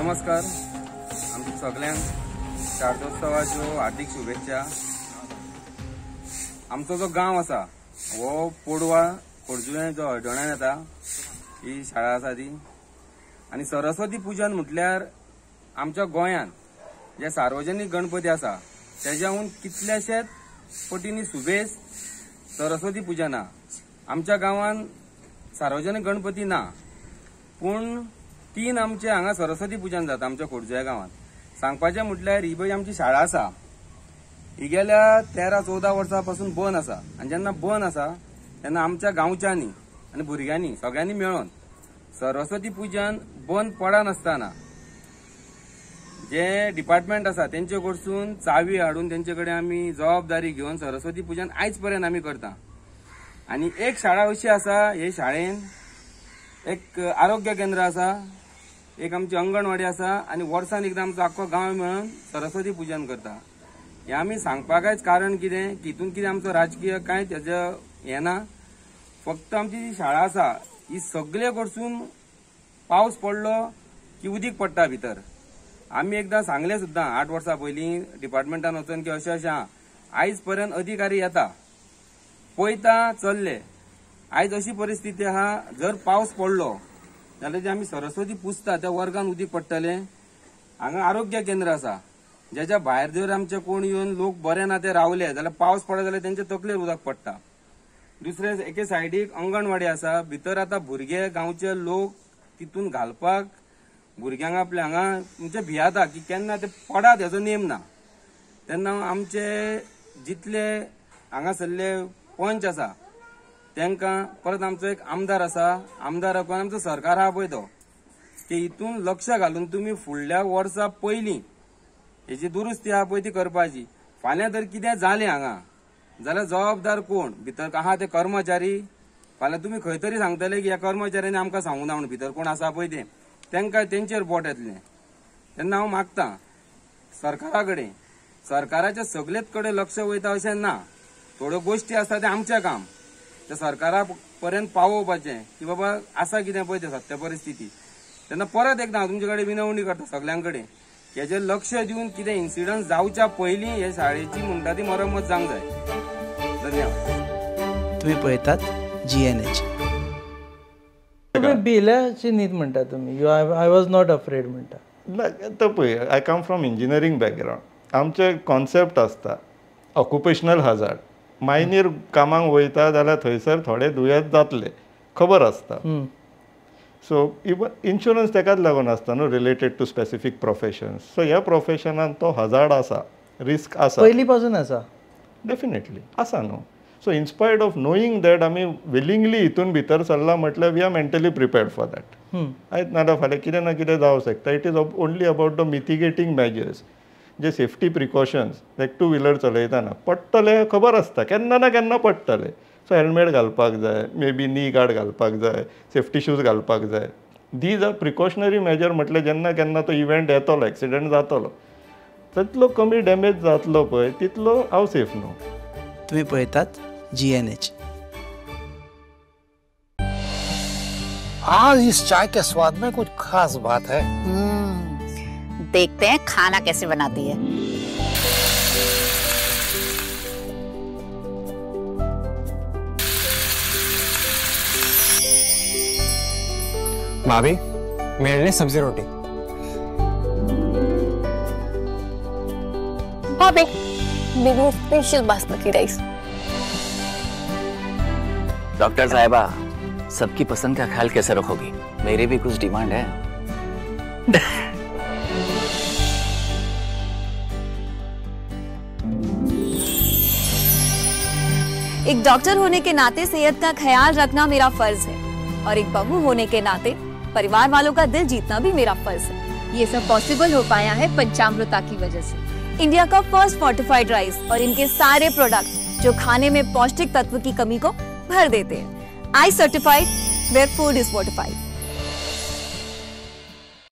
नमस्कार, आमच्या सगळ्यांक शारदोत्सवाच्यो हार्दिक शुभेच्छा। आमचो जो गांव आसा हो पोडवा खोर्जुवें जो हळदोण्यान येता ही शाळा आसा ती। आनी सरस्वती पुजन म्हटल्यार आमच्या गोंयांत जे सार्वजनीक गणपती आसा तेज्याहून कितल्याशेच पटींनी सुबेस सरस्वती पुजन आहा। आमच्या गांवांत सार्वजनीक गणपती ना, पूण तीन आमचे हांगा सरस्वती पुजन जाता आमच्या खोर्जुव्या गांवांत। सांगपाचें म्हटल्यार ही पळय आमची शाळा आसा ही गेल्या 13-14 वर्सां पासून बंद आसा। आनी जेन्ना बंद आसा तेन्ना आमच्या गांवच्यांनी आनी भुरग्यांनी सगळ्यांनी मेळोन सरस्वती पुजन बंद पडनासतना जे डिपार्टमेंट आसा तेंचे कडसून चावी हाडून तेंचे कडेन आमी जबाबदारी घेवन सरस्वती पुजन आयज पर्यंत आमी करता। आनी एक शाळा अशी आसा, हे शाळेन एक आरोग्य केंद्र आसा, एक आमची अंगणवाडी आसा आनी वर्सान एकदां आमचो आख्खो गांव मेळून सरस्वती पुजन करता। हें आमी सांगपाकच कारण कितें की हितून कितें आमचो राजकीय कांय तेजे हें ना, फक्त आमची जी शाळा आसा ही सगळे कडसून पावस पडलो की उदीक पडटा भितर। आमी एकदां सांगलें सुद्दां 8 वर्सां पयलीं डिपार्टमेंटान वचून की अशें अशें आहा, आयज पर्यंत अधिकारी येता पळयता चल्ले। आयज अशी परिस्थिती आहा, जर पावस पडलो जाल्यार जे आमी सरस्वती पुजता त्या वर्गान उदीक पडटलें। हांगा आरोग्य केंद्र आसा ज्याच्या भायर जर आमचे कोण येवन लोक बरे ना ते रावले जाल्यार पावस पडत जाल्यार तेंच्या तकलेर उदक पडटा। दुसरे एके सायडीक अंगणवाडी आसा, भितर आतां भुरगे गांवचे लोक तितून घालपाक भुरग्यांक आपल्या हांगा म्हणजे भियाता की केन्ना ते पडात हेजो नेम ना। तेन्ना आमचे जितले हांगासरले पंच आसा तांकां, परत आमचो एक आमदार आसा, आमदाराक आमचो सरकार आहा पळय तो की हितून लक्ष घालून तुमी फुडल्या वर्सा पयलीं हेजी दुरुस्ती आहा पळय ती करपाची। फाल्यां जर कितें जालें हांगा जाल्यार जबाबदार कोण, भितर आहा ते कर्मचारी। फाल्यां तुमी खंय तरी सांगतले की ह्या कर्मचाऱ्यांनी आमकां सांगूना म्हूण भितर कोण आसा पळय ते, तांकां तेंचेर बोट येतलें। तेन्ना हांव मागता सरकारा कडेन, सरकाराच्या सगळेच कडेन लक्ष वयता अशें ना, थोड्यो गोश्टी आसता तें आमचें काम ते सरकारा पर्यंत पावोवपाचें की बाबा आसा कितें पळय तें सत्य परिस्थिती। तेन्ना परत एकदां हांव तुमचे कडेन विनवणी करता सगळ्यां कडेन हेजेर लक्ष दिवन कितें इन्सिडंट जावच्या पयलीं हे शाळेची म्हणटा ती मरम्मत जावंक जाय। धन्यवाद। तुम्ही पळयतात GNH। तुम्ही भिल्याची न्हीद म्हणटा तुमी, you I was not afraid म्हणटा। तो पळय, I come from engineering background. आमचे कॉन्सेप्ट आसता ऑक्युपेशनल हजार्ड। मायनीर कामाक वयता जाल्यार थंयसर थोडे दुयेंत जातले खबर आसता। सो इवन इन्शुरन्स तेकाच लागून आसता न्हू, related to specific professions. So ह्या प्रोफेशनान तो हजार्ड आसा, रिस्क आसा, पयलीं पासून आसा, डेफिनेटली आसा न्हू। So in spite of knowing that आमी विलिंगली हितून भितर सरला म्हटल्यार we are mentally prepared for that. आयज नाजाल्यार फाल्यां कितें ना कितें जावंक शकता। It is only about the mitigating measures, J safety precautions like 2 wheeler चलयतना पडटले खबर आसता, केन्ना ना केन्ना पडटले। सो हेल्मेट घालपाक जाय, मे बी नी गार्ड घालपाक जाय, सेफ्टी शूज घालपाक जाय। These are precautionary major म्हटल्यार जेन्ना केन्ना तो इव्हेंट येतलो, एक्सिडंट जातलो, तितलो कमी डॅमेज जातलो पळय तितलो हांव सेफ न्हू। तुम्ही पळयतात GNH। आज इस चाय के स्वाद में कुछ खास बात है। देखते हैं खाना कैसे बनाती है। भाभी, मेरे लिए सब्जी रोटी। भाभी, मेरे लिए स्पेशल बासमती राइस। डॉक्टर साहिबा, सबकी पसंद का ख्याल कैसे रखोगी? मेरी भी कुछ डिमांड है। एक डॉक्टर होने के नाते सेहत का ख्याल रखना मेरा फर्ज है और एक बहू होने के नाते परिवार वालों का दिल जीतना भी मेरा फर्ज है। ये सब पॉसिबल हो पाया है पंचामृता की वजह से। इंडिया का फर्स्ट फोर्टिफाइड राइस और इनके सारे प्रोडक्ट जो खाने में पौष्टिक तत्व की कमी को भर देते हैं। I certified where food is fortified.